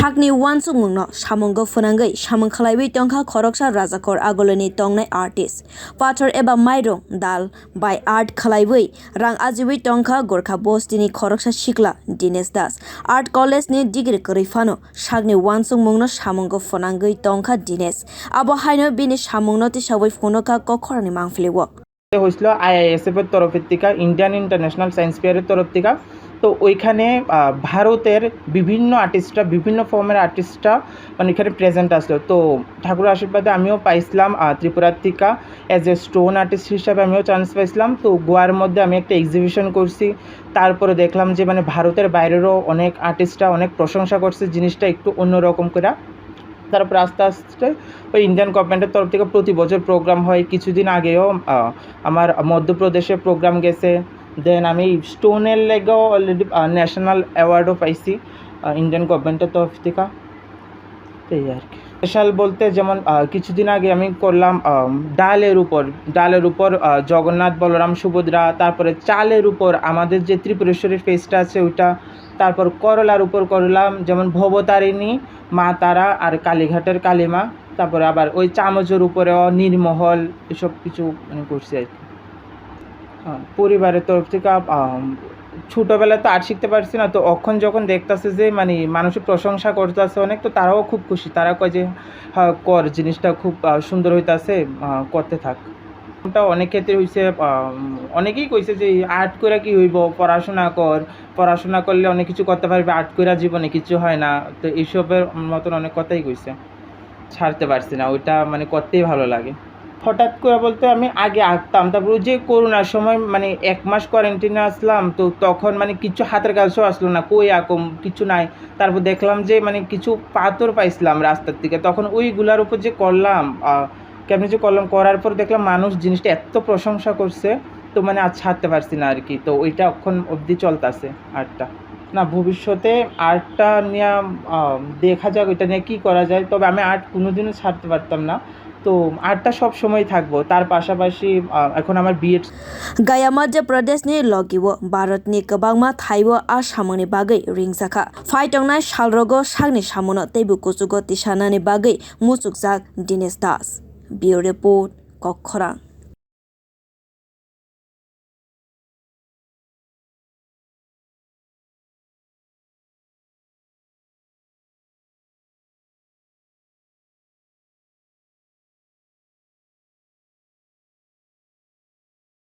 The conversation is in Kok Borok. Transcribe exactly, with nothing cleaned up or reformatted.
Sakni uansukmungno samungo phwnangwi samung khlaiwi tongkha khoroksa Rajakor Agulini tongnai artist. Pathor eba mairung, dal bai art khlaiwi rang ajiwi tongkha Gorkha bostini khoroksa sikla Dinesh Das. Art college ni degree kwrwi phano sakni uansukmungno samungo phwnangwi tongkha Dinesh. Abo haino bini samungno tisawi phunukha kokhorni mangpili-o. হয়েছিল আইআইএসএফ এর তরফের থেকে, Indian international science ফেয়ারের তরফ থেকে। তো ওইখানে আহ, ভারতের বিভিন্ন আর্টিস্টরা, বিভিন্ন ফর্মের আর্টিস্টরা মানে এখানে প্রেজেন্ট আসলো। তো ঠাকুর আশীর্বাদে আমিও পাইছিলাম আহ, ত্রিপুরার থেকে অ্যাজ এ স্টোন আর্টিস্ট হিসাবে আমিও চান্স পাইছিলাম। তো গোয়ার মধ্যে আমি একটা এক্সিবিশন করছি। তারপরে দেখলাম যে মানে ভারতের বাইরেরও অনেক আর্টিস্টরা অনেক প্রশংসা করছে জিনিসটা একটু অন্যরকম করে। তারপর আস্তে আস্তে ওই ইন্ডিয়ান গভর্নমেন্টের তরফ থেকে প্রতি বছর প্রোগ্রাম হয়। কিছুদিন আগেও আহ, আমার মধ্যপ্রদেশে প্রোগ্রাম গেছে। দেন আমি স্টোনের লেগেও অলরেডি ন্যাশনাল অ্যাওয়ার্ডও পাইছি ইন্ডিয়ান গভর্নমেন্টের তরফ থেকে। এই আর কি। স্পেশাল বলতে যেমন আহ, কিছুদিন আগে আমি করলাম আহ, ডালের উপর, ডালের উপর আহ, জগন্নাথ, বলরাম, সুভদ্রা, তারপরে চালের উপর আমাদের যে ত্রিপুরেশ্বরীর ফেসটা আছে ওইটা, তারপর করলার উপর করলাম যেমন ভবতারিণী, মা তারা আর কালীঘাটের কালীমা। তারপরে আবার ওই চামচের উপরেও নীলমহল, এসব কিছু মানে করছি আর কি। হ্যাঁ, পরিবারের তরফ থেকে আপ- আম, ছোটবেলায় তো আর্ট শিখতে পারছি না, তো অখন যখন দেখতাছে যে মানে মানুষে প্রশংসা করতেছে অনেক, তো তারাও খুব খুশি। তারা কয় যে হ্যাঁ, কর, জিনিসটা খুব আহ, সুন্দর হইতাছে, আহ, করতে থাক। এটা অনেক ক্ষেত্রে হইছে, আম, অনেকেই কইছে যে আর্ট করে কি হইব, পড়াশোনা কর, পড়াশোনা করলে অনেক কিছু করতে পারবে, আর্ট করে জীবনে কিছু হয় না। তো এইসবের মতন অনেক কথাই কইছে। ছাড়তে পারছি না, ওইটা মানে করতেই ভালো লাগে। হঠাৎ করে বলতে আমি আগে আঁকতাম, তারপর ওই যে করোনার সময় মানে এক মাস কোয়ারেন্টিনে আসলাম, তো তখন মানে কিছু হাতের কাছেও আসলো না, কই আঁকম, কিছু নাই। তারপর দেখলাম যে মানে কিছু পাথর পাইছিলাম রাস্তার দিকে, তখন ওইগুলার উপর যে করলাম, আহ, কেমনি যে করলাম, করার পর দেখলাম মানুষ জিনিসটা এত প্রশংসা করছে, তো মানে আর ছাড়তে পারছি না আর কি। তো ওইটা এখন অবধি চলতেছে আর্টটা। না, ভবিষ্যতে আর্টটা নিয়ে আহ, দেখা যাক, এটা নিয়ে কি করা যায়। তবে আমি আর্ট কোনোদিনও ছাড়তে পারতাম না। তো আর্টটা সব সময় থাকবো। তার পাশাপাশি আহ, এখন আমার B Ed Gaya Madhya Pradesh ni logi-o Bharat ni kwbangma thai-o a samung ni bagwi ringjakha. Phai tongnai salrogo sakni samuno teibo kuchugo tisanani bagwi muchukjak Dinesh Das. Bureau Report, Kokkhorang.